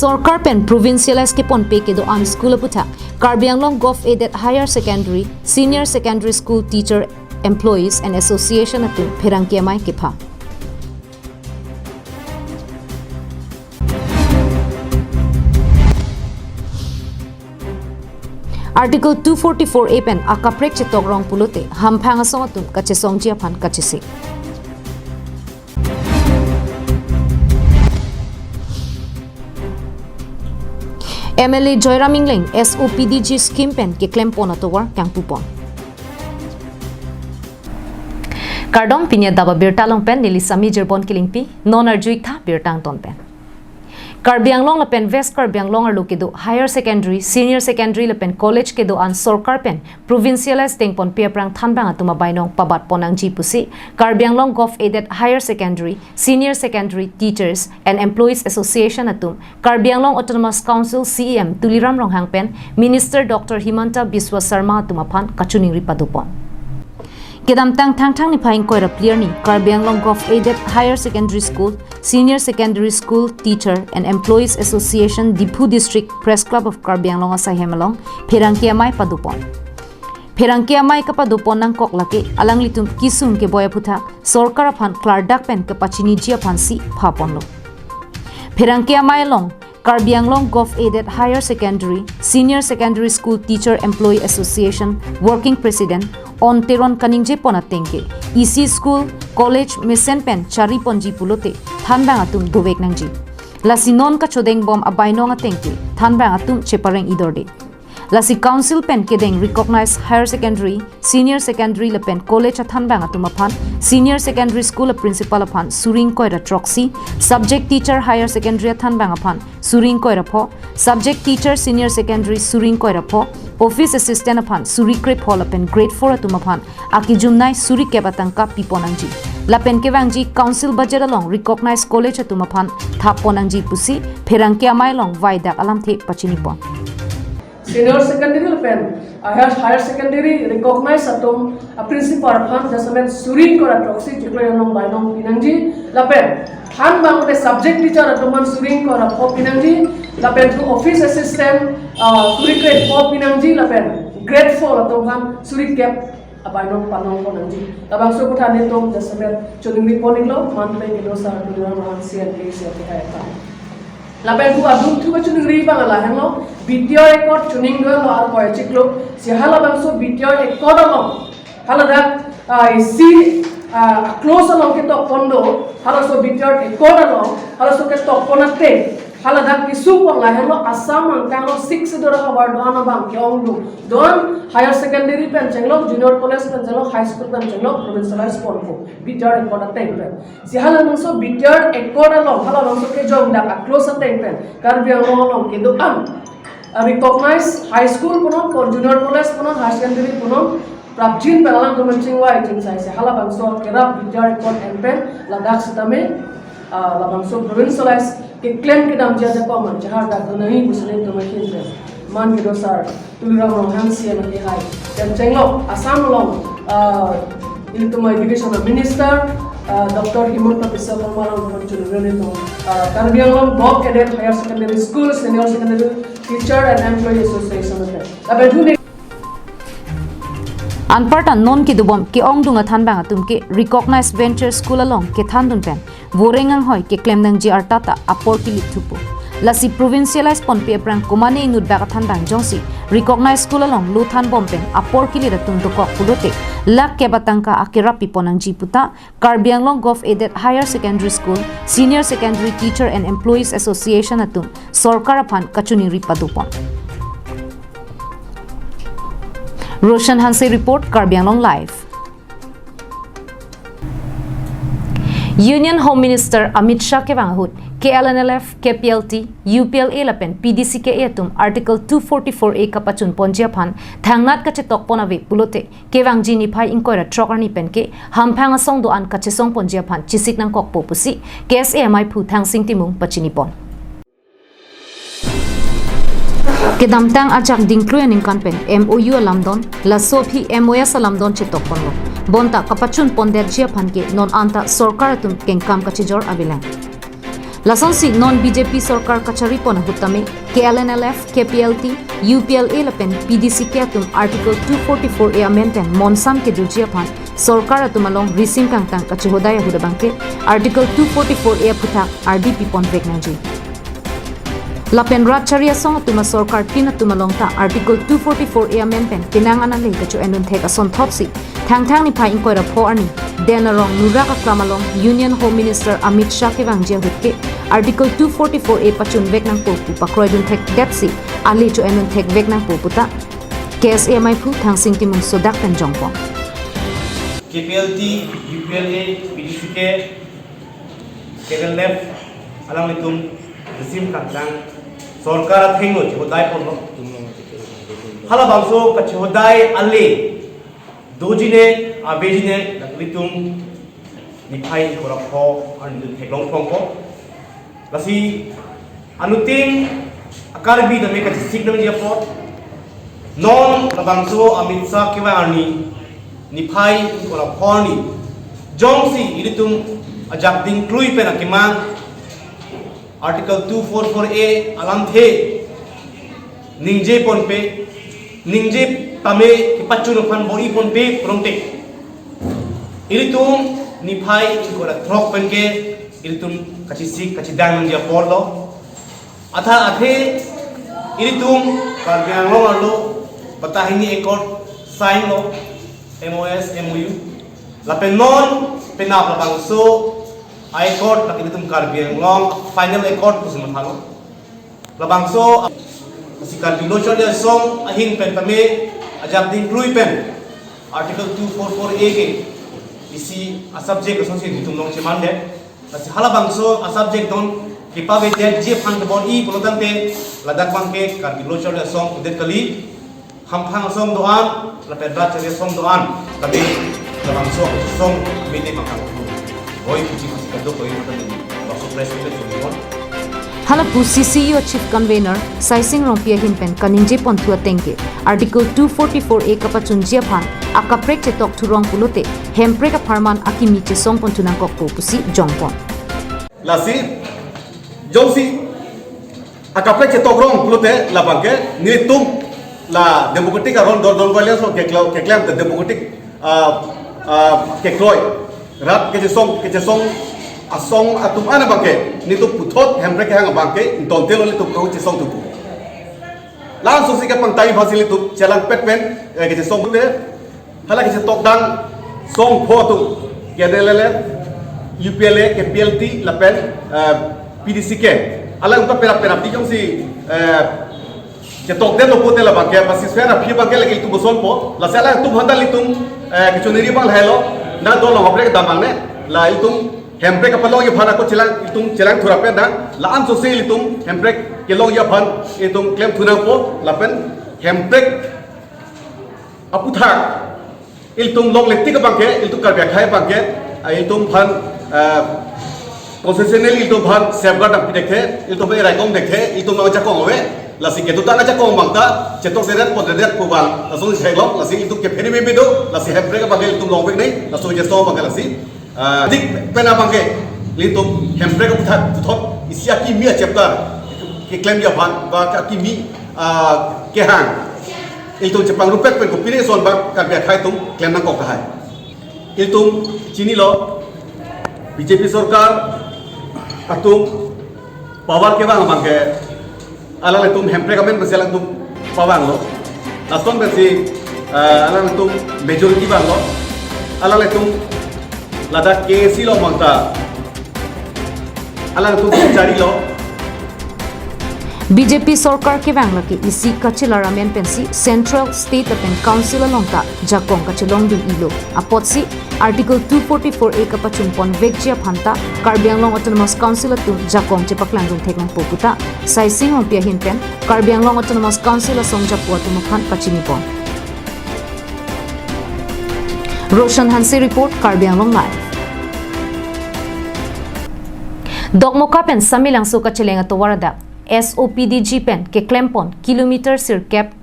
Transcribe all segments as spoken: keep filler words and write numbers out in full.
Sorkar pen provincialize keponpe kedo-an school aputhak Karbi Anglong Govt Aided Higher Secondary, Senior Secondary School Teacher, Employees and Association atum pherangke amei kepha. Article two forty-four A pen akaprek chetok rong pulote hamphang asong atum kachesongji aphan kachesik. M L A Joyram Engleng S O P D G scheme pen keklem pon atovar kangpu pon. Kardom, pini adap abirta along pen neli Sami Jirbon Kilingpi, non arju-ik tha birta angton pen. Karbi Anglong lapen West Karbi Anglong arlo kedo higher secondary, senior secondary lapen college kedo-an sorkar pen provincialize dengponpe aphrang thanbang atum abainong pabat pon nangji pusi Karbi Anglong Govt Aided Higher Secondary, Senior Secondary Teachers and Employees Association atum Karbi Anglong Autonomous Council C E M Tuliram Ronghang pen Minister Doctor Himanta Biswa Sarma atum aphan kachiningri pado pon. Kedamtang Thangthang niphai ingkoi ra phli arni Karbi Anglong Govt Aided Higher Secondary School, Senior Secondary School Teacher and Employees Association, Diphu District Press Club of Karbi Anglong asaihem along pherangke amei pado pon. Pherangke amei kapado pon nangkok lake alanglitum kesung keboi aputhak sorkar aphan klardak pen kapachiniji aphansi pha ponlo. Pherangke amei along Karbi Anglong Govt Aided Higher Secondary, Senior Secondary School Teacher Employee Association Working President On Teron kaningje pon ateng ke isi school, college mesen pen chari ponji pulote thanbang atum dovek nangji. Lasi non kachodeng bom abainong ateng ke thanbang atum chepareng idorde. Lasi council pen kedeng recognized higher secondary, senior secondary lapen college athanbang atum aphan, senior secondary school a principal aphan suri ingkoi ra throksi, subject teacher higher secondary athanbang aphan suri ingkoi ra pho, subject teacher senior secondary suri ingkoi ra pho, office assistant aphan suri krepho lapen grade four atum aphan akejumnei suri kep atangka pi pon nangji. Lapen kevangji council budget along recognized college atum aphan thap pon nangji pusi pherangke amei along vaidak alamthe pachini pon. Senior secondary lapen, ah, higher, higher secondary recognized atum, ah, principal aphan jasemet suri ingkoi ra throksi chiklo yen along bainong pi nangji, lapen thanbang te subject teacher atum aphan suri ingkoi ra pho pi nangji, lapen tu office assistant, ah, suri krepho pi nangji, lapen grade four atum aphan suri kep abainong panong pon nangji. Labangso aputhak netum jasemet chiningri pon-iklo, man pen kedo sar Tuliram Ronghang C E M ke isi aputhak eta. Lapen tu adung tu kachiningri abang lahelo, B T R record chining dolo ar koi chiklo, si halabangso B T R record along, haladak, ah, isi, ah, close along ketok pon do, halaso B T R record along, halaso ketok pon ateng, haladak kesung pon lahelo Assam angkang along Sixth Schedule havar do-an abang ke-ongdung do-an higher secondary pen chenglok, junior college pen chenglok, high school pen chenglok, provincialize ponpo, B T R record ateng pen. Si halabangso B T R record along, halabangso kejong dak a-close ateng pen Karbi Anglong along kedo-an, ah, recognized high school punon, ko junior college punon, higher secondary punon, prapjin pen alangtum chingvai chingsai si halabangso kerap B T R record en pen ladak sitame, ah, labangso provincialize keklem kedamji ajakong man chehar dak dunai pusi netum ahin pen man kedo sar Tuliram Ronghang C E M ke hai. Pen chenglok Assam along, ah, ilitum education minister, ah, Doctor Himanta Biswa Sarma along pon chulu netum, ah, Karbi Anglong Govt Aided Higher Secondary School, Senior Secondary Teacher and Employee Association pen. Lapen tu ne Anparta non kedobom ke-ongdung athanbang atum ke recognized venture school along kethandun pen voreng anghoi keklem nangji arta ta apor kilit thupo. Lasi provincialize ponpe aphrang komane inut bak athanbang jongsi recognized school along lo thanbom pen apor kilit atum dokok pulote lakh kep atangka akerap pi pon nangji puta Karbi Anglong Govt Aided Higher Secondary School, Senior Secondary Teacher and Employees Association atum sorkar aphan kachiningri pado pon. Roshan Hanse report, Karbi Anglong Live. Union Home Minister Amit Shah kevang ahut K L N L F, K P L T, U P L A lapen P D C K A atum Article two forty-four A kapachun ponji aphan thangnat kachetok pon ave pulote kevangji niphai ingkoi ra throk arni pen ke hamphang asong do-an kachesong ponji aphan chesik nangkokpo pusi K S A amei phu Thangsing Timung pachini pon. Kedamtang ajak dingklui aningkan pen M O U alamdon, laso aphi M O S alamdon chetok ponlo. Bonta kapachun pondetji aphan ke non anta sorkar atum kengkam kachijor avelang. Lasonsi non B J P sorkar kacharipon ahut tame K L N L F, K P L T, U P L A lapen P D C K atum Article two forty-four A amen pen monsam kedurji aphan sorkar atum along risim kangtang kachehodai ahut abangke Article two forty-four A aphuthak ardi pipon vek nangji. Lapen rat chari asong atum asorkar tin atum along ta Article two forty-four A amen pen penang an ale kacho-endun thek asonthotsi Thangthang niphai ingkoi ra pho arni, Den Arong Nurak Aklam along Union Home Minister Amit Shah kevangji ahut ke Article two forty-four A pachun vek nangpo pu pakroidun thekdetsi ale cho-endun thek vek nangpo puta K S A maiphu Thangsing Timung sodak pen jongpon. K P L T, U P L A, P D C K, K L N L F alanglitum risim kangtang sorkar athengno chehodai ponlo. Halabangso kachehodai ale dojine, avejine, dak ilitum niphai ingkoi ra pho arni dun theklong pongpo. Lasi anuttin a-Karbi tame kachesik nangji apot, non labangso Amit Shah kevang arni niphai ingkoi ra pho arni jongsi ilitum ajak dingklui pen akemang Article two forty-four A alamthe ningje ponpe, ningje tame kepachun aphan bor-i ponpe pulongte, ilitum niphai ingkoi ra throk penke ilitum kachesik kachedang nangji apor lo. Athe athe ilitum Karbi Anglong arlo bata hini accord sign lo, M O S, M O U. Lapen non penap labangso accord lake ilitum Karbi Anglong final accord pusi mathalo. Labangso si Karbi Lo Charli Asong ahin pen tame ajak dingklui pen Article two forty-four A ke isi a-subject asonsi ilitum along chemandet. Lasi halabangso a-subject don kepavedetji aphan kebor-i pulotangte ladak abangke Karbi Lo Charli Asong pudet kali, hamphang asong do-an lapen rat chari asong do-an, tapi labangso asong mete makang tu. Hoi puji puji kadok hoi mata ni. Labangso press meet tu ni. Hala pu C C U Chief Convener Saising Rongpi ahin pen kaningje ponthu ateng ke Article two forty-four A kapachunji aphan akaprek chetok thurong pulote hemprek apharman akimi chesong ponthu nangkokpo pusi jongpon. Lasi jongsi akaprek chetok rong pulote labangke nelitum la democratic aron don don violence lo keklo keklem the democratic, ah, ah, kekloi rat kechesong kechesong asong atum an abangke nelitum puthot hemprek kehang abangke intonte lo nelitum kau chesong tupu. Langsung si kepangtai bhasi nelitum chelangpet pen, eh, kechesong pulote hala kechetokdang song pho atum, K L N L F, U P L A, K P L T, lapen, eh, P D C K. Alangtum penap penap di jongsi, eh, chetokdetlo pulote labangke, pasi sfer aphi abangke lake ilitum bosonpo, lasi alangtum aphan ta ilitum, eh, kechoniri abang lahelo, na dolong hopre kedam abang ne, la ilitum hemprek kapalongji aphan ako chelang, ilitum chelang thurap pen na, la-an sose ilitum hemprek kelongji aphan ilitum klem thu nangpo, lapen hemprek aphuthak ilitum longle tik abangke, ilitum Karbi akhei abangke, ah, ilitum aphan, ah, constitutionally ilitum aphan safeguard nangpi dekthe, ilitum aphan raikom dekthe, ilitum nangjakong ave, lasi kedo ta nangjakong abang ta, chetoksedet potsedet pu abang, lason si theklong, lasi ilitum kephere me bedo, lasi hemprek abangke ilitum longvek nai, laso chesong abangke lasi, ah, dik pen abangke, ilitum hemprek aphuthak puthot, isi akimi a-chapter keklemji aphan, ba akimi, ah, kehang ilitum chepangrumpet pen kopine ason abang Karbi akhei atum klem nangkok tahai. Ilitum chinilo B J P sorkar atum power kevang abangke alanglitum hemprek amen pensi alangtum pavanglo. Lason pensi, eh, alanglitum majority vanglo. Alanglitum ladak K A C along abang ta alangtum charilo. B J P sorkar kevang lake isi kachelar amen pensi Central, State lapen Council along ta jakong kachelongdun-ilo. Apotsi Article two forty-four A kapachun ponvekji aphan ta Karbi Anglong Autonomous Council atum jakong chepaklangdun thek nangpo puta Saising Rongpi ahin pen Karbi Anglong Autonomous Council asong japo atum aphan pachinipon. Roshan Hanse report, Karbi Anglong Live. Dokmoka pen Samelangso kacheleng atovar adak S O P D G pen keklempon kilometer sirkep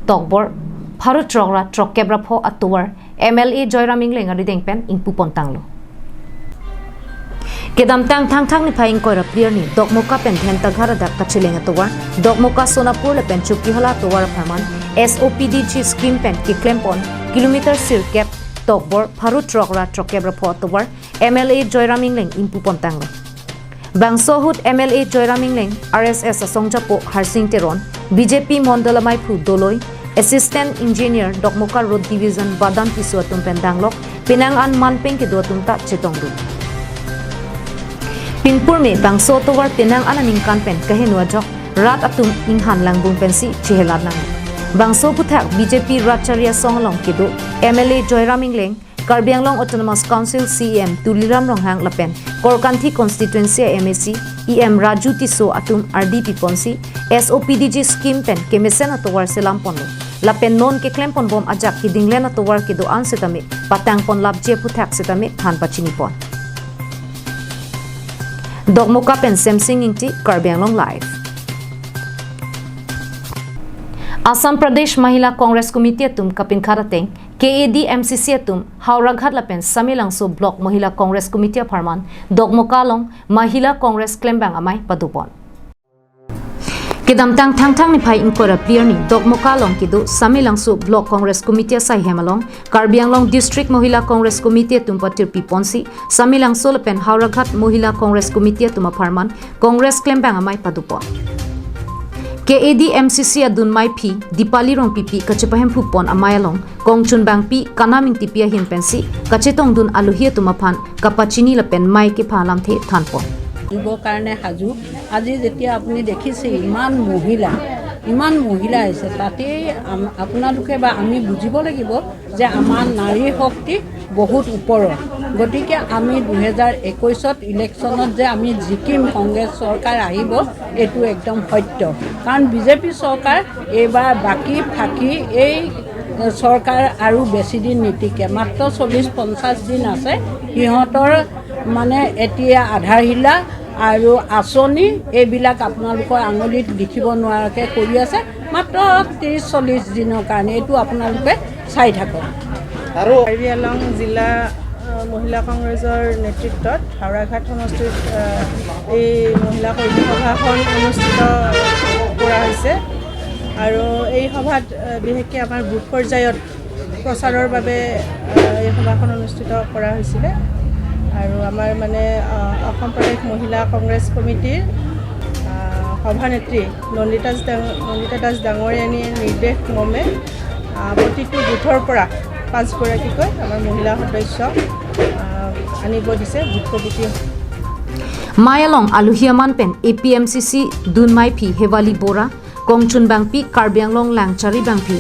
tokbor pharo throk ra throkkep ra pho atovar M L A Joyram Engleng arideng pen ingpupontanglo. Kedamtang Thangthang niphai ingkoi ra phli arni Dokmoka pen Dhentaghat adak kacheleng atovar, Dokmoka Sonapur lapen Chokihola atovar apharman S O P D G scheme pen keklempon kilometer sirkep tokbor pharo throk ra throkkep ra pho atovar M L A Joyram Engleng ingpupon tanglo. Bangso ahut M L A Joyram Engleng, R S S asongjapo Harsing Teron, B J P Mondol amaiphu Doloi, Assistant Engineer Dokmoka Road Division Badam Tisso atum pen danglok penang an manpeng kedo atum ta chetongdun. Pinpurme bangso atovar penang an aningkan pen kaheno ajok rat atum inghan langbung pensi chehelar nang. Bangso aphuthak B J P rat chari asong along kedo M L A Joyram Engleng, Karbi Anglong Autonomous Council C E M Tuliram Ronghang lapen Korkanthi Constituency M A C E M Raju Tisso atum ardi piponsi S O P D G scheme pen kemesen atovar selam ponlo. Lapen non keklem ponbom ajak kedinglen atovar kedo-an setame patang ponlapji aphuthak setame than pachinipon. Dokmoka pen Semsing Ingti, Karbi Anglong Live. Assam Pradesh Mahila Congress Committee atum kapinkhat ateng K A D M C C atum Howraghat lapen Samelangso Block Mahila Congress Committee apharman Dokmoka along Mahila Congress klembang amei padopon. Kedamtang Thangthang niphai ingkoi ra phli arni Dokmoka along kedo Samelangso Block Congress Committee asaihem along Karbi Anglong District Mahila Congress Committee atum patirpi ponsi Samelangso lapen Howraghat Mahila Congress Committee atum apharman Congress klembang amei padopon. K A D M C C adun meiphi Dipali Rongpipi kachepahemphupon amei along kongchunbangpi Kanam Ingtipi ahin pensi kachetongdun aluhi atum aphan kapachini lapen mei kepha alamthe thanpon. দিবৰ কাৰণে সাজু। আজি যেতিয়া আপুনি দেখিছে ইমান মহিলা, ইমান মহিলা আহিছে, তাতেই আম-, আপোনালোকে বা আমি বুজিব লাগিব যে আমাৰ নাৰী শক্তি বহুত ওপৰত। গতিকে আমি দুহেজাৰ একৈশত ইলেকশ্যনত যে আমি জিকিম, কংগ্ৰেছ চৰকাৰ আহিব, এইটো একদম সত্য। কাৰণ বি জে পি চৰকাৰ এইবাৰ বাকী ফাকি এই চৰকাৰ আৰু বেছি দিন নিটিকে, মাত্ৰ চল্লিছ পঞ্চাছ দিন আছে। সিহঁতৰ মানে এতিয়া আধাৰশিলা আৰু আঁচনি এইবিলাক আপোনালোকৰ আঙুলিত লিখিব নোৱাৰাকে কৰি আছে, মাত্ৰ ত্ৰিছ চল্লিছ দিনৰ কাৰণে। এইটো আপোনালোকে চাই থাকক। আৰু কাৰ্বি আংলং জিলা, আহ, মহিলা কংগ্ৰেছৰ নেতৃত্বত হাওৰাঘাট সমষ্টিত, আহ, এই মহিলা কৰ্মী সভাখন অনুষ্ঠিত কৰা হৈছে। আৰু এই সভাত, আহ, বিশেষকৈ আমাৰ বুথ পৰ্যায়ত প্ৰচাৰৰ বাবে, আহ, এই সভাখন অনুষ্ঠিত কৰা হৈছিলে। আৰু আমাৰ মানে, আহ, অসম প্ৰদেশ মহিলা কংগ্ৰেছ কমিটিৰ, আহ, সভানেত্ৰী নন্দিতা দাস ডাঙ-, নন্দিতা দাস ডাঙৰীয়ানীৰ নিৰ্দেশ মৰ্মে, আহ, প্ৰতিটো বুথৰ পৰা পাঁচগৰাকীকৈ আমাৰ মহিলা সদস্য, আহ, আনিব দিছে বুথ কমিটিয়ে। Mei along aluhi aman pen A P M C C dun meiphi Hewali Bora, kongchunbangpi Karbi Anglong Langchari bangphi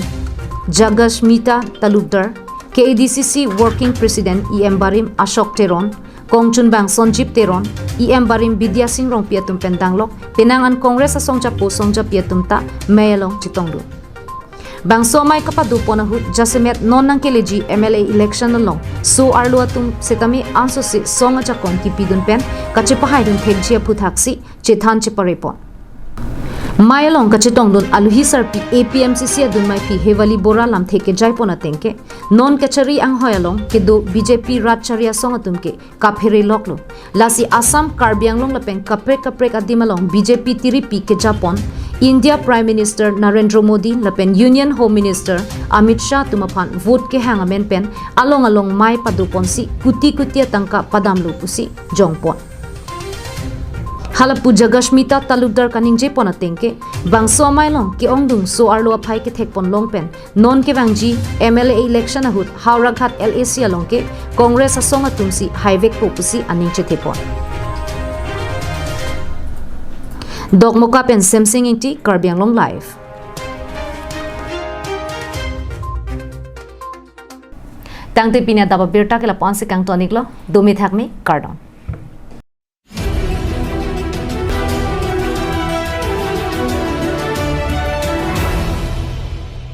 Jagashmita Talukdar, K A D C C Working President E M barim Ashok Teron, kongchunbang Sonjib Teron, E M barim Bidya Sing Rongpi atum pen danglok penang an Congress asongjapo songjapi atum ta mei along chetongdun. Bangso amei kapadopon ahut jasemet non nangkeleji M L A election along so-arlo atum setame ansose song ajakong kipidun pen kachepahaidun thekji aphuthaksi chethan cheparepon. Mei along kachetongdun aluhi sarpi A P M C C adun meiphi Hewali Bora lamthe kejaipon atengke, non kachari anghoi along kedo B J P rat chari asong atum ke kaphere loklo. Lasi Assam, Karbi Anglong lapen kaprek kaprek adim along B J P tiripi kejapon, India Prime Minister Narendra Modi lapen Union Home Minister Amit Shah atum aphan vote kehang amen pen along along mei padoponsi kuti kuti atangka padamlo pusi jongpon. Halapu Jagashmita Talukdar kaningjepon atengke, bangso amei along ke-ongdung so-arlo aphai kethekpon long pen, non kevangji M L A election ahut Howraghat L A C along ke Congress asong atumsi haivekpo pusi aning chethepon. Dokmoka pen Semsing Ingti, Karbi Anglong Live. Tangte pini adap abirta ke lapu-ansi kangton-iklo, dome thakme, kardom.